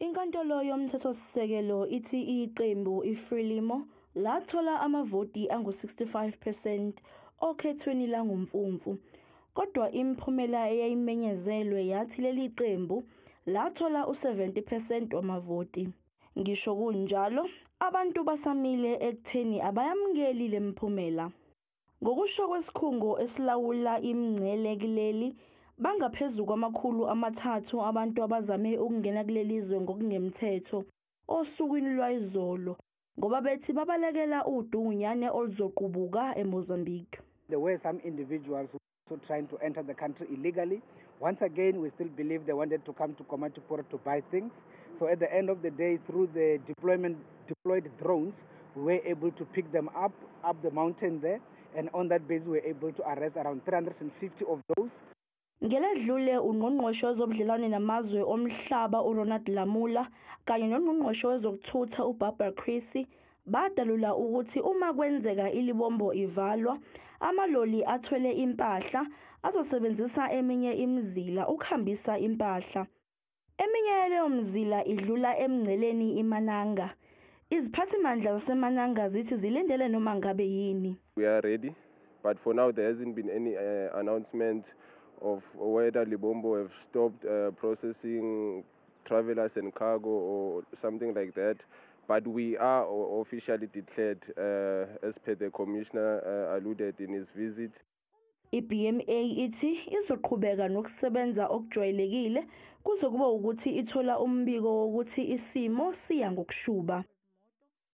Inkantolo yoMthethosisekelo ithi iqembu iFrelimo lathola amavoti angu-65% okhethweni langoMfumfu, kodwa imiphumela eyayimenyezelwe yathi leli qembu lathola u-70% wamavoti. Ngisho kunjalo, abantu basamile ekutheni abayamukeli le miphumela. Ngokusho kwesikhungo esilawula imingcele kuleli, bangaphezu kwama-300 abantu abazame ukungena kuleli zwe ngokungemthetho osukwini lwayizolo ngoba bethi babalekela udunyane oluzoqubuka eMozambique. There were some individuals who trying to enter the country illegally. Once again, we still believe they wanted to come to Komatipoort to buy things. So at the end of the day, through the deployed drones, we were able to pick them up the mountain there. And on that basis, we were able to arrest around 350 of those. Ngeledlule ungqongqoshe wezobudlelwane namazwe omhlaba uRonald Lamola kanye nongqongqoshe wezokuthutha uBarbara Creecy badalula ukuthi uma kwenzeka iLibombo ivalwa, amaloli athwele impahla azosebenzisa eminye imizila ukuhambisa impahla. Eminye yaleyo mizila idlula emngceleni iMananga. Iziphathimandla zaseMananga zithi zilindele noma ngabe yini. We are ready, but for now there hasn't been any announcement of whether Lebombo have stopped processing travelers and cargo or something like that. But we are officially declared, as per the commissioner alluded in his visit. I-BMA ithi izoqhubeka nokusebenza okujwayelekile kuze kube ukuthi ithola umbiko wokuthi isimo siya ngokushuba.